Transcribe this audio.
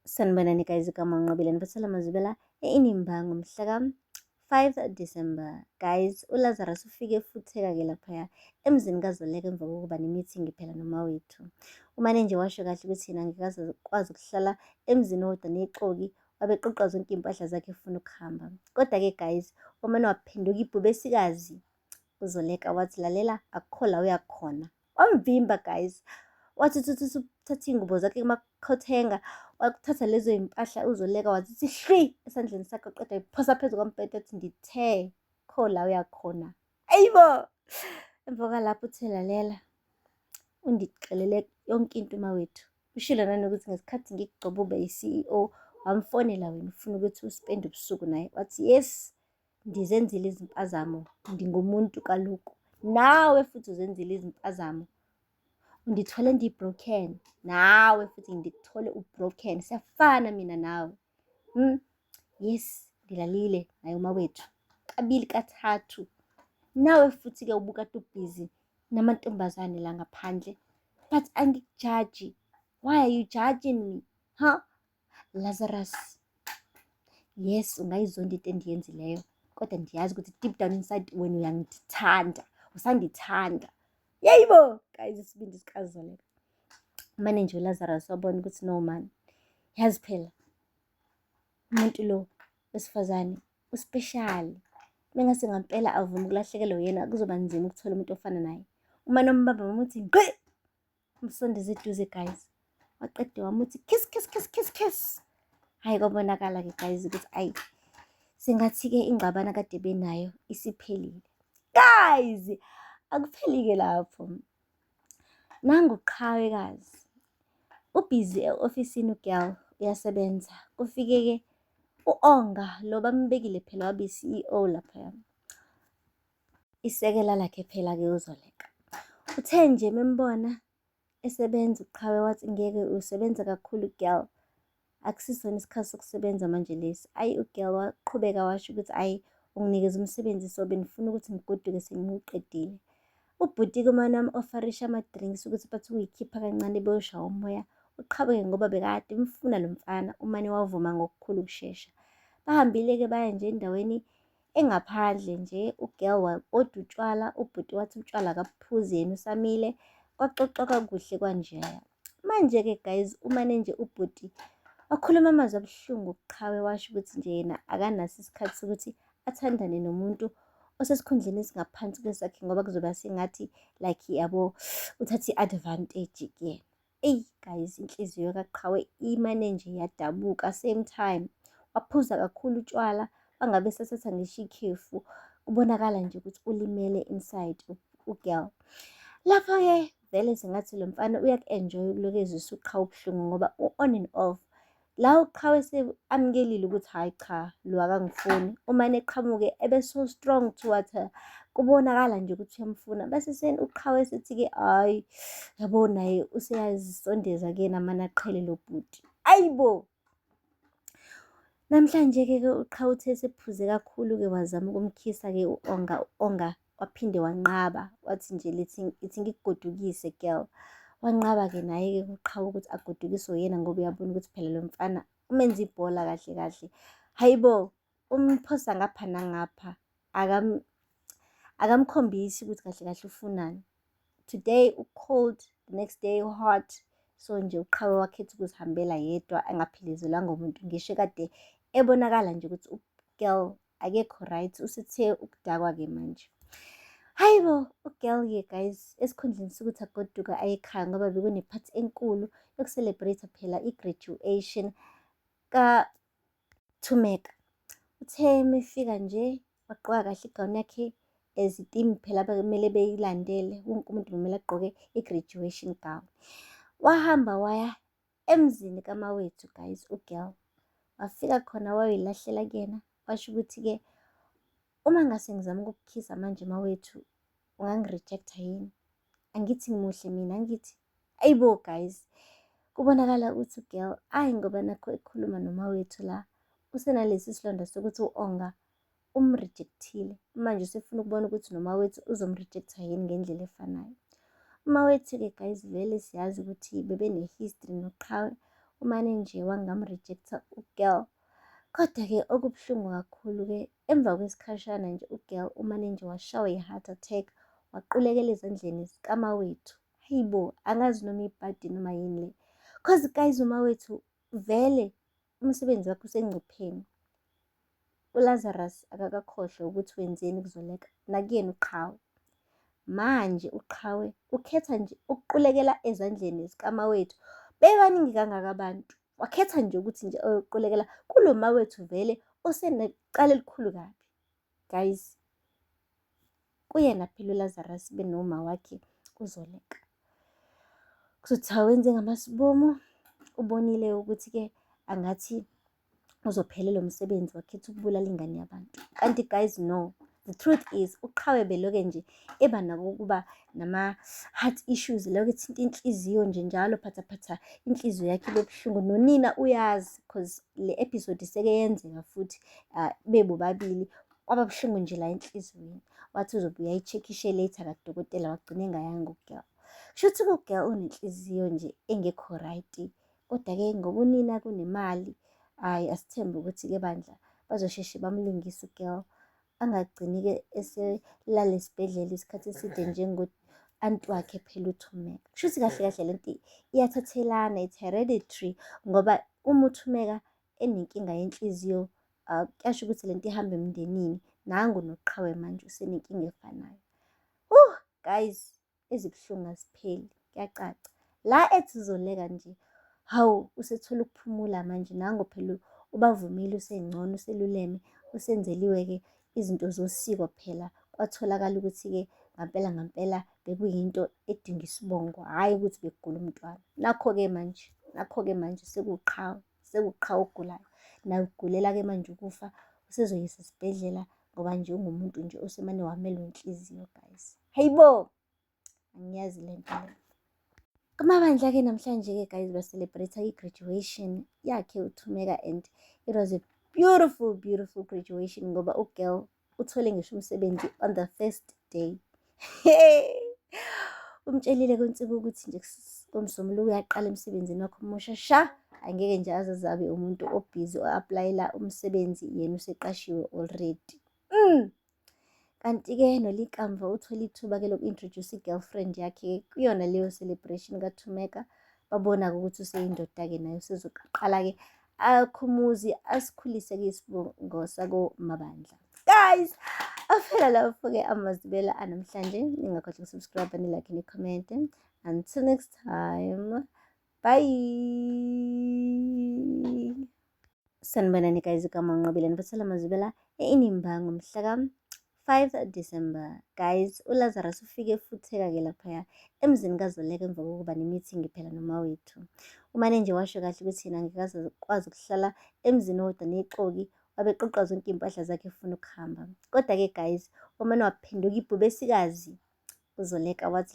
Sanibonani guys, igama uNqobile niphathela amazwibela e-Inimba ngomhla ka-5 December. Guys, uLazarus ufike efutheka-ke laphaya emzini kaZoleka emva kokuba ne-meeting phela nomawethu. Umane nje washo kahle ukuthi yena angeke aze akwazi ukuhlala emzini owodwa nexoki, wabeqoqa zonke iy'mpahla zakhe efuna ukuhamba. Kodwa-ke guys, umane waphenduka ibhubesikazi uZoleka wathi lalela akukho la uyakhona. Wamvimba guys, wathi uthi uthi uthatha iy'ngubo zakhe kumakhothenga, wathatha lezo y'mpahla uZoleka wazithi hlwi esandleni sakhe waqeda wayiphosa phezu kombhede wathi ndithe kho la uyakhona. Ayibo! Emva kwalapho uthe lalela, undixelele yonke into umawethu. Ushilo nanokuthi ngesikhathi ngikugcoba ube yi-CEO wamfonela wena ufuna ukuthi uspende ubusuku naye. Wathi yes, ndizenzile izimpazamo, ndingumuntu kaloku. Nawe futhi uzenzile izimpazamo. Undithole ndi-broken, nawe futhi ndikuthole u-broken. Siyafana mina nawe. Yes, ndilalile naye umawethu kabili kathathu. Nawe futhi-ke ubukade ubhizi namantombazane la ngaphandle. But angikujaji. Why are you judging me? Huh? Lazarus. Yes, ungayizonda into endiyenzileyo, kodwa ndiyazi ukuthi deep down inside wena uyangithanda, usandithanda. Yeyibo, guys, isibindi sikaZoleka. Mane nje uLazarus wabona ukuthi no man, yazi phela umuntu lo wesifazane uspecial. Mengase ngampela avume ukulahlekelwa uyena kuzoba nzima ukuthola umuntu ofana naye. Uma nombamba wamuthi ngqi, umsondeze eduze guys. Waqede wamuthi kiss kiss kiss kiss kiss. Hayi kwabonakala-ke guys ukuthi ayi sengathi-ke ingxabano kade benayo isiphelile. Guys, akupheli-ke lapho. Nangu qhawekazi. Ubhizi e-ofisini ugirl uyasebenza. Kufike-ke u-Onga lo bambekile phela wabe i-CEO laphaya. Isekela lakhe phela-ke uZoleka. Uthe nje membona esebenza uqhawe wathi ngeke usebenza kakhulu girl. Akusisona isikhathi sokusebenza manje lesi. Ayi ugirl waqhubeka washo ukuthi ayi unginikeza umsebenzi so benifuna ukuthi ngigoduke sengiwuqedile. Ubhuti-ke umane wam-ofarisha ama-drinks ukuthi bathi ukuyikhipha kancane beyoshaya umoya. Uqhawe-ke ngoba bekade emfuna lo mfana, umane wavuma ngokukhulu ukushesha. Bahambile-ke baya nje endaweni engaphandle nje ugirl wa-oda utshwala, ubhuti wathi utshwala akabuphuzi yena usamile. Kwaxoxwa kakuhle kwanjeya. Manje-ke guys, umane nje ubhuti wakhuluma amazwi abuhlungu kuqhawe washo ukuthi nje yena akanaso isikhathi sokuthi athandane nomuntu osesikhundleni esingaphansi kwesakhe ngoba kuzoba sengathi like yabo uthatha i-advantage kuyena. Eyi guys, inhliziyo kaQhawe imane nje yadabuka same time. Waphuza kakhulu utshwala bangabe esathatha ngisho ikhefu. Kubonakala nje ukuthi ulimele inside ugirl. Lapho-ke vele sengathi lo mfana uyaku-enjoy ukulokhu ezwisa uQhawe ubuhlungu ngoba u-on and off. La uQhawe amukelile ukuthi hhayi cha lo akangifuni. Umane eqhamuke ebe so strong towards her. Kubonakala nje ukuthi uyamfuna. Bese uQhawe esethi-ke hhayi yabo naye useyazisondeza kuyena amane aqhele lo bhuti. Ayibo! Namhlanje-ke ke uQhawe uthe esephuze kakhulu-ke wazama ukumkhisa-ke u-Onga, u-Onga waphinde wanqaba wathi nje lethi ithi ngikugodukise girl. Wanqaba-ke naye-ke uQhawe ukuthi agodukiswe uyena ngoba uyabona ukuthi phela lo mfana umenza ibhola kahle kahle. Hayibo, umphosa ngapha nangapha, akamkhombisi ukuthi kahle kahle ufunani. Today u-cold, the next day hot. So nje uQhawe wakhetha ukuzihambela yedwa angaphelezelwanga umuntu ngisho kade ebonakala nje ukuthi ugirl akekho right, usethe ukudakwa-ke manje. Hayibo, ugirl-ke guys esikhundleni sokuthi agoduke aye ekhaya ngoba bekunephathi enkulu yokucelebrate phela i-graduation kaThumeka. Uthe mefika nje wagqoka kahle igawuni yakhe as i-theme phela bekumele beyilandele, wonke umuntu bekumele agqoke i-graduation gown. Wahamba waya emzini kamawethu guys ugirl. Wafika khona wayoyilahlela kuyena, washo ukuthi-ke uma ngase ngizama ukukukhisa manje mawethu ungangi-reject-a yini? Angithi ngimuhle mina angithi? Ayibo guys, kubonakala ukuthi ugirl ayi ngoba nakho ekhuluma nomawethu la usenalesi silonda sokuthi u-Onga umrejectile. Manje usefuna ukubona ukuthi nomawethu uzomrejecta yini ngendlela efanayo. Umawethu-ke guys vele siyazi ukuthi bebene-history noQhawe. Umane nje wangam-reject-a u-girl. Kodwa-ke okubuhlungu kakhulu-ke emva kwesikhashana nje u-girl umane nje washawa i-heart attack, waqulekela ezandleni zikaMawethu. Hayi bo, angazi noma ibhadi noma yini le. 'Cause guys, uMawethu vele umsebenzi wakhe usengcupheni. ULazarus akakakhohlwa ukuthi wenzeni kuZoleka, nakuyena uQhawe. Manje uQhawe ukhetha nje ukuqulekela ezandleni zikaMawethu. Bebaningi kangaka abantu, wakhetha nje ukuthi nje ayoqulekela kulo Mawethu vele osenecala elikhulu kabi. Guys, kuyena phela uLazarus benoma wakhe uZoleka. Kuzothiwa wenze ngamasibomu, ubonile ukuthi-ke angathi uzophelelwa umsebenzi, wakhetha ukubulala ingane yabantu. Kanti guys, no. The truth is uQhawe beloke nje eba nako ukuba nama-heart issues, lokhu ethinta inhliziyo nje njalo, phathaphatha inhliziyo yakhe ibe buhlungu. Nonina uyazi 'cause le episode seke yenzeka futhi bebobabili, kwaba buhlungu nje la enhliziyweni. Wathi uzobuya ayi-check-ishe later kadokotela, wagcina engayanga u-girl. Kushuthi u-girl unenhliziyo nje engekho right. Kodwa-ke ngoba unina kunemali, hhayi asithembe ukuthi-ke bandla bazosheshe bamlungise u-girl. Angagcini-ke eselala esibhedlela isikhathi eside njengo-anti wakhe phela uThumeka. Kushuthi kahle kahle lento iyathathelana, it's hereditary, ngoba uma uThumeka enenkinga yenhliziyo kuyasho ukuthi lento ihamba emndenini. Nangu noQhawe manje usenenkinga efanayo. Guys, ezibuhlungu azipheli, kuyacaca. La ethi uZoleka nje, hawu, usethola ukuphumula manje, nangu phela ubavumile, usengcono, useluleme, usenzeliwe-ke izinto zosiko phela. Kwatholakala ukuthi-ke ngampela ngampela bekuyinto edinga isibongo, hhayi ukuthi bekugula umntwana. Nakho-ke manje, nakho-ke manje sekuqhawe, sekuqhawe ogulayo. Naye ugulela-ke manje ukufa, usezoyiswa esibhedlela ngoba nje ungumuntu nje osemane wamelwa inhliziyo guys. Hayi bo, angiyazi le nto le. Kumabandla-ke namhlanje-ke guys ba-celebrate i-graduation yakhe uThumeka, and it was a beautiful, beautiful graduation ngoba u-girl uthole ngisho umsebenzi on the first day. Umtshelile kuNsiko ukuthi nje ngoMsombuluko uyaqala emsebenzini wakhe omusha sha, angeke nje aze abe umuntu o-busy o-apply-ela umsebenzi, yena useqashiwe already. Kanti-ke noLikamva uthole ithuba-ke loku-introduce i-girlfriend yakhe kuyona leyo celebration kaThumeka. Babona-ke ukuthi useyindoda-ke naye, usezoqala-ke akhumuzi asikhulise-ke isibongo sakoMabandla. Guys, aphela lapho-ke amazibela anamhlanje. Ningakhohlwa uku-subscribe, ni-like, ni-comment. Until next time, bye. Sanibonani guys, igama uNqobile, niphathela amazibela e-Inimba ngomhla ka-5 December. Guys, uLazarus ufike efutheka-ke laphaya emzini kaZoleka emva kokuba ne-meeting phela noMawethu. Umane nje washo kahle ukuthi yena angeke aze akwazi ukuhlala emzini owodwa nexoki, wabeqoqa zonke iy'mpahla zakhe efuna ukuhamba. Kodwa-ke guys, umane waphenduka ibhubesikazi uZoleka wathi